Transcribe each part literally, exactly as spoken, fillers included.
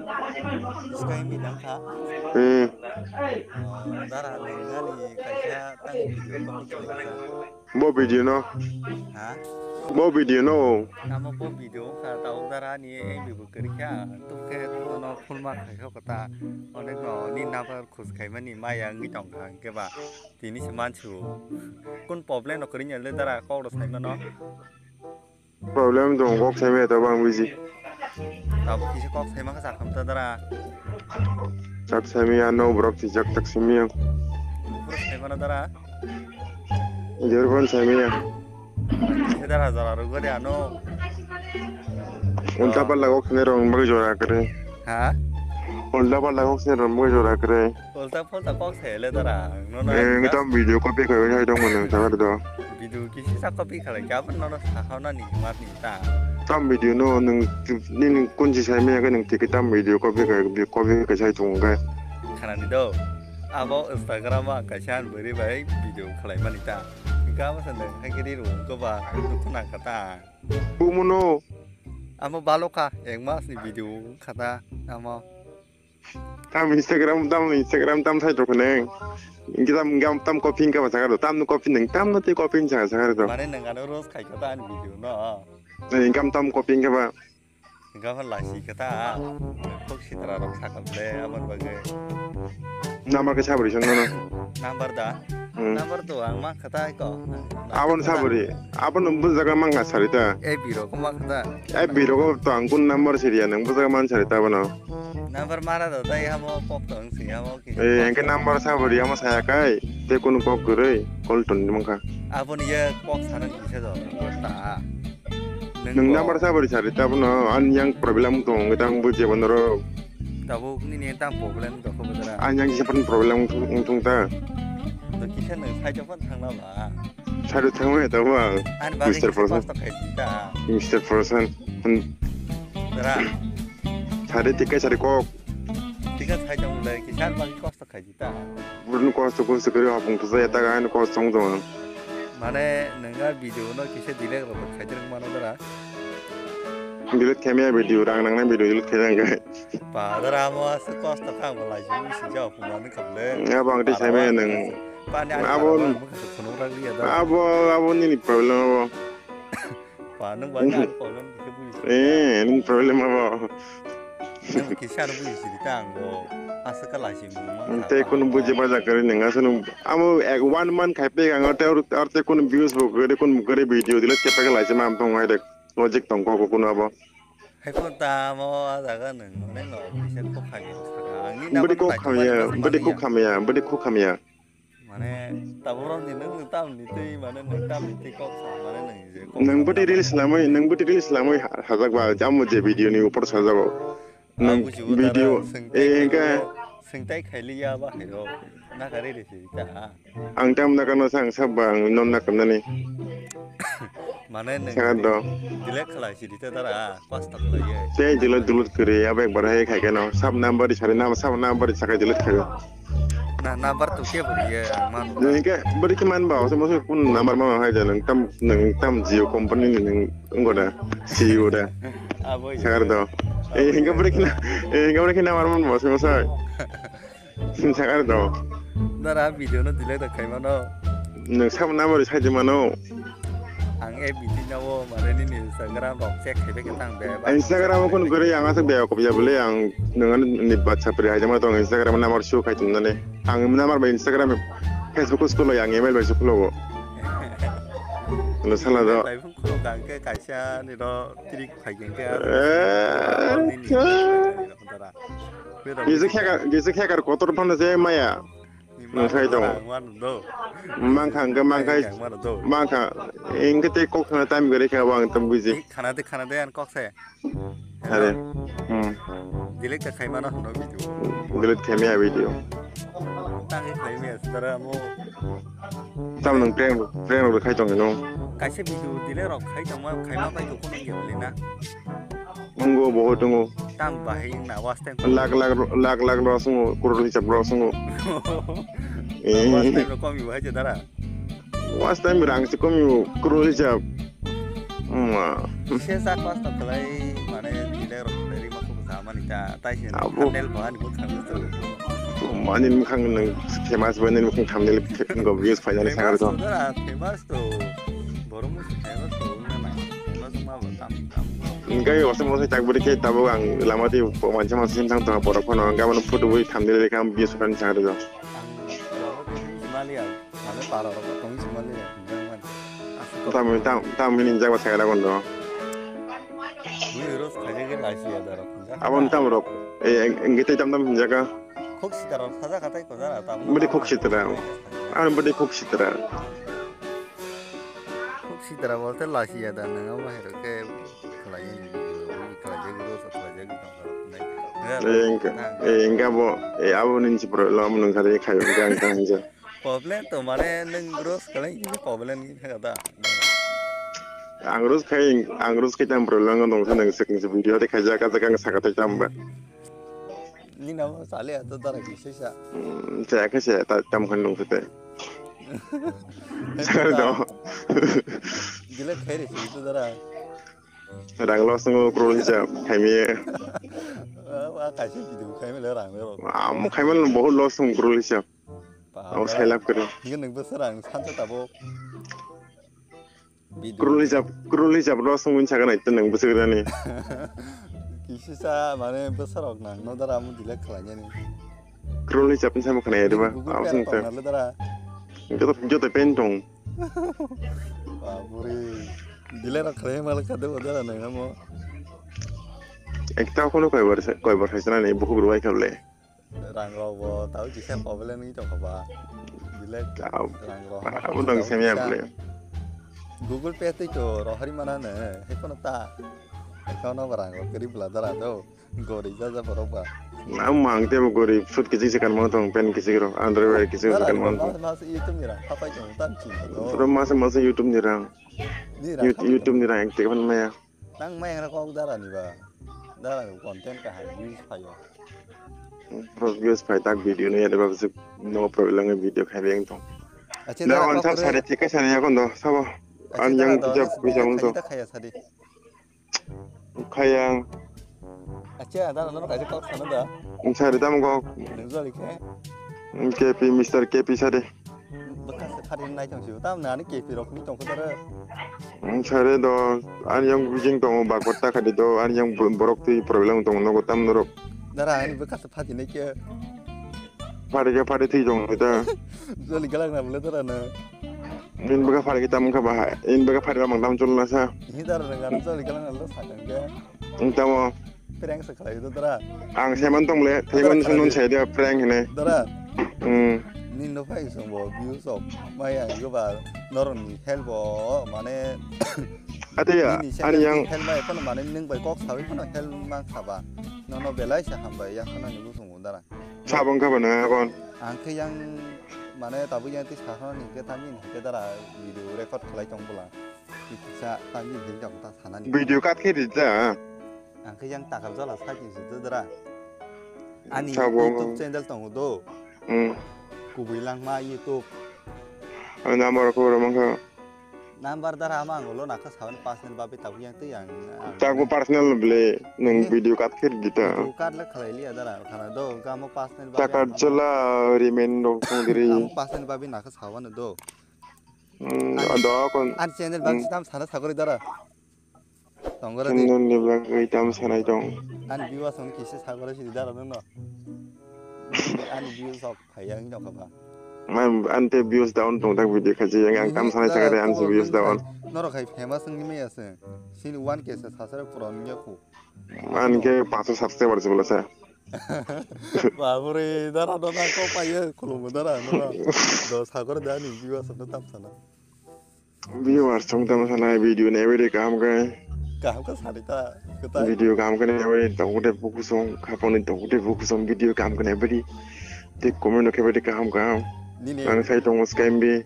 Sky mi dang kha. Hmm. Oh, dara nang nani kaisa tang video ko khlai kha. Bo video no. Ha? Bo video no. Amo bo video kha ta dara ni ai bi bo kri kha. Tu khe no phone ma khai kha kata. Onek no ni number khus khai mani maya ngi tong kha ke ba. Tini se mansu. Kun problem no kri nya le dara kok ro sai mano. Problem dong, kok saimaya tabang biji. Tabuk kisa kok saima kha sakam ta dara. Kok saimaya no borok tijak tak saimaya. Borok saima na dara. Jorban saimaya. Kisa dara jora rugari ano. Ulta palla kok sene rong bagi jora kare. Ha? Ulta palla kok sene rong bagi jora kare. Ulta pulta kok se le dara, ang nono. Eh, tam video copy khai khai dong mano, sabar do. Video kisi sa copy khalai, gabon nono sa hao na ni mar ni ta. Tam video no, nung, nini kunji sai me, nung tiki tam video copy khai, copy khai sai tung khai. Khana ni do. Abo Instagram a kaisa an bari bai video khalai mani ta. Gabon sa nung khai kiri rung ko ba, nung khuna kata. Bumuno. Amo baloka, ek mas ni video khata, amo. Tam Instagram, tam Instagram, tam sai tok neng. Tam, tam, tam copy ka ba sakar do. Tam no copy neng, tam no te copy sa sakar do. Mane neng ano roast khai kha ta ani video no. Neng tam, tam copy ka ba. Neng ka ba lasi kha ta. Kok sitra rok sakam le, amon bagai. Number ke sabri song no. Number da. Hmm. Number to ang ma kha ta ko. Abon sabri. Abon bujak mang ka sarita. Ai biro ko ma kha ta. Ai biro ko to ang kun number siriya nang bujak man sarita bono. Number mara do tai hamo pok tong si hamo ki. Eh, engke number sa bori hamo saya kai. Te kunu kok gurui call ton mangka. Aboni ye kok sana kisa do. Ta. Nung number sa bori sari ta bono an yang problem tong ta ang buji bonoro. Tabuk nini ta problem do ko bojara. An yang kisa pun problem tung ta. To kisa nang sai jopan thangna ba. Sadu thangmani tabuk ang. Ani bagwi Mister kisa Person. Kosto khaidi ta. Mister Person. Hmm. Dara. Sadi tikai sadi kok. Tika sai tong le kisa ani bagwi kosto khaidi ta. Burun kosto kosto kiri hapung tusa ya ta ga ani kosto tong tong. Mane nanga video no kisa delete rok khaidi rok mano dara. Delete khaimaya video rang nang video delete khaidi rang. Padar amo aswk kosto kha, ang bo laijak si jao phunani khamle. Abo ang tei saimaya nang. Abo, abo, abo nini problem abo. Pa, nwng bai nang problem kisa buji. Eh, nini problem abo. Nwng kisa no buji sidi ta ang bo. Aswk kha laijak mung ma. Tei kunu buji baja kari nang aswk abo ek one month khai pe ang tei kunu views bo kari kunu kari video delete khe pa khe laijak ma am tong hai de. Logic tong kok kunu abo. Hai phone tamo a jaga nwng mane no kisa kok khamya saka. Ang ni bwdwi kok khamya, bwdwi kok khamya, bwdwi kok khamya. Mane tabuk rok ni nwng tam ni twi mane nwng tam ni twi kok sa mane nwng je kok. Nwng bwdwi reels lamwi, nwng bwdwi reels lamwi hajak ba jamo je video ni upor sajago. Nwng video eh engka. Swngtai khailiya ba hai rok. Na kari risi ta. Ang tam na kano sang sab ba ang non na kamnani. Mane nang sagat do. Delete khalai sidi ta dara, kosto khalai ye. Tei delete delete kiri, abo ekbar hai khai keno. Sab number di sari nam, sab number di sakai delete khai. Na number to ke bari ye, ang man. Nang ke bari ke man ba, oso moso kun number ma hai ja nang tam, nang tam Jio company ni nang ngoda, C E O da. Abo ye. Sagat do. Eh, hinga bari ke na, eh, hinga bari ke number man ba, oso moso. Sakar do. Dara video no delete da khai mano. Nwng sabo number sai di mano. Ang F B T no mane nini Instagram rok check khai bai khe tang be. Instagram o kun guri ang aswk be kop ya bole ang nwng ani ni bat sapri hai jama tong Instagram number show khai tum nani. Ang number bai Instagram, Facebook scroll ang email bai scroll go. Lo sala do. Bai phung khulok ang ke kaisa ni ro trick khai ke. Eh. Dara. Gisi khekar, gisi khekar kotor phano je maya. Nwng sai tongo. Mangkha hwnkhe mangkha, mangkha. Hwnkhe tei kok sana time gari kha bo ang tong buji. Khana de, khana de, ang kok se. Are. Hmm. Delete ta khai mano hwno video. Delete khai maya video. Tang khai maya sara mo. Tam nwng prank, prank rok khai tong no. Kaisa video delete rok khai tong ma, khai ma pai to kono gel na. Wngo, bohot wngo. Tam bahai wngna, watch time. Lak, lak, lak, lak rok swngo, crore hisab rok swngo. Eh. Watch time rok komi bo hai je dara. Watch time rang se komi bo, crore hisab. Ma. Kisa sa watch time khlai, mane, delete rok khlai ri ma ko sam. Mani ta, tai se abo thumbnail bo ani bo thumbnail to. Mani mukhang nang famous bo, nini mukhang thumbnail go views final. Famous to dara, famous to. Borok musi famous to, wngna nang. Famous ma bo tam, tam. Engkai osa mosa chak buri khe tabuk ang lama di mansa mansa sim thang tong borok phano engkai mano photo bui thumbnail lekha ang views final sakha rwjak. Ang lama di mali ang, mane para rok tong si mali ang, nang man. Tam, tam, tam hini jak ba sakha rwjak. Bui roast khaijak khe laisi ya dara. Aboni tam rok. Eh, eng-, engke tei tam tam hinjaka. Khuk sitra rok sajak kha tei ko jara tam. Budi khuk sitra. Ano budi khuk sitra. Khuk sitra bolte laisi ya da nang abo hai rok khe khlai khlai jagwi roast khlai jagwi tong kha rok nai. Eh, engka, eh, engka bo, eh, abo ni si problem nang kha de khayo engka engka hinjak. Problem to mane nwng roast khlai khe problem ni kha da. Ang roast khai, ang roast khai tam problem no dong sa nang sik ni video de khaijak ka jakang saka tai tam ba. Ni na mo sale ato dara ki sisa. Hmm, saya khe saya ta tam khan dong sa te. Sale do. Gile khairi si to dara. Rang loss ngu krul hisab khaimi. Wa kaisa video khaimi le rang le. Am khaimi bahut loss ngu krul hisab. Abo sai lab kwrwi. Nini nang bwswk rang sansa tabuk. Video. Krul hisab, krul hisab rw song wngwi sakha nai tei nang bwswk rani. Kisisa mane bwswk rok nang no dara mu delete khlainani. Krul hisab ni samo khnai diba. Google Pay rok tong nale dara. Joto, joto pen tong. Ba buri. Delete rok khlai mal kha de dara nang amo. Ekta kono koi bar, koi bar sai nani bukhuk rwai khable. Rang rok bo tao kisa problem wngwi tongkha ba. Belai rang rok abo tong semya ble. Google Pay tei to rohori mana ne, he kono ta. Account no rang rok kiri bla dara do. Gori ja ja borok ba. Ang mang te bo gori food kisi sikan mang tong pen kisi ro, underwear kisi sikan mang tong. Mas mas YouTube ni rang papai tong tam chin do. Pura mas mas YouTube ni rang. Ni rang YouTube ni rang ek te ban maya. Nang mai ang kok dara ni ba. Dara ni content kaham views phaio. Bro views phai tak video ni ya ba bisi no problem video khai beng tong. Acha da dara on kok sab re. Sare thik ka sare ya kon do sabo. Acha an dara yang do, pija dara pija mung to. Khaita khaya sadi. Khaya. Acha dara no kaisa kok sana da. Sare tam kok. Nang jali khe. K P, Mister K P sare. Bwkha se phari nai tong si, tam nani K P rok ni tong kho dara. Ang sare do, ani yang bijing tong ba kota khadi do, ani yang bo-, borok twi problem tong nogo tam norok. Dara ani bwkha se phati nai khe. Phari khe phari thwi tong ta. Joli galang na bole dara na. In bwkha phari khe tam kha ba, in bwkha phari ba mang tam chol na sa. Ni dara na gan joli galang na lo sa kan khe. Tamo. Prank se khlai do dara. Ang seman tong le, thaiman sun nun sai dia prank hene. Dara. Hmm. Ni no phai song bo views of mai ang go ba norok ni help bo mane. Ate ya, ani yang help mai kono mane ning bai kok sawi kono help mang khaba. No no belai sa ham bai ya kono ni busung dara. Sabong khaba na kon. Ang khe yang mane tabu yang ti sa kono ni ke tamin ke dara video record khlai tong bula. Kisa tamin hil jong ta sanani. Video cut khe di ta. Ang khe yang takar jala sakhe se dudra. Ani sabo YouTube channel tongo do. Hmm. Kubui langma YouTube. Ani number ko rw mangkha. Number dara ama ang ulo nakha sawan personal babi tabu yang tei ang. Tabu personal ble nang video cut khe di ta. Video cut le khlai liya dara khana do gamo personal babi. Takar jala remain rok tong diri. Gamo personal babi nakha sawan do. Hmm, ani, do kon. Ani channel bang sitam sana sagori dara. Tongora di. Channel ni bagwi tam sanai tong. Ani viewers ang kisi sagori si dara nang no. Ani views ok phai ang no kaba. Man ante views down tong tak video khaji yang ang tam sanai sagori ang views down. Norok hai famous ang ni me ase. Sini one K se sasare puron ya ku. Man ke paso subscriber se bola sa. Babure dara no na ko paye khulumu dara no. Do sagori dani viewers no tam sana. Viewers tong tamo sanai video ni every kaham kai. Kaham ka sari ta, kata. Video kaham kai every tong kute buku song, khaponi tong kute buku song video kaham kai every. Te comment no kebede kaham kaham. Nini. Ang sai tong skai mbi.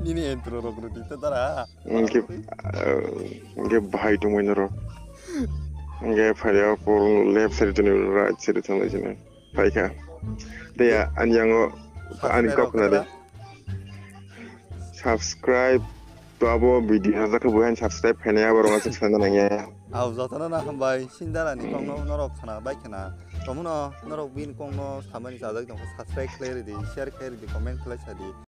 Nini intro rok rudi ta dara. Engke, eh, engke bahai tongmani ro. Engke phai ya por left side tuni right side tong lai sini. Phaikha. Tei ani yango ani kok na de. Subscribe To abo video hajak khe buhan subscribe khainai abo rwma se khana nangya. Au jotono na hambai sindala ni kongno norok khana bai khana. Tomuno norok bin kongno samani sajak dong subscribe khlai ridi, share khlai ridi, comment khlai sadi.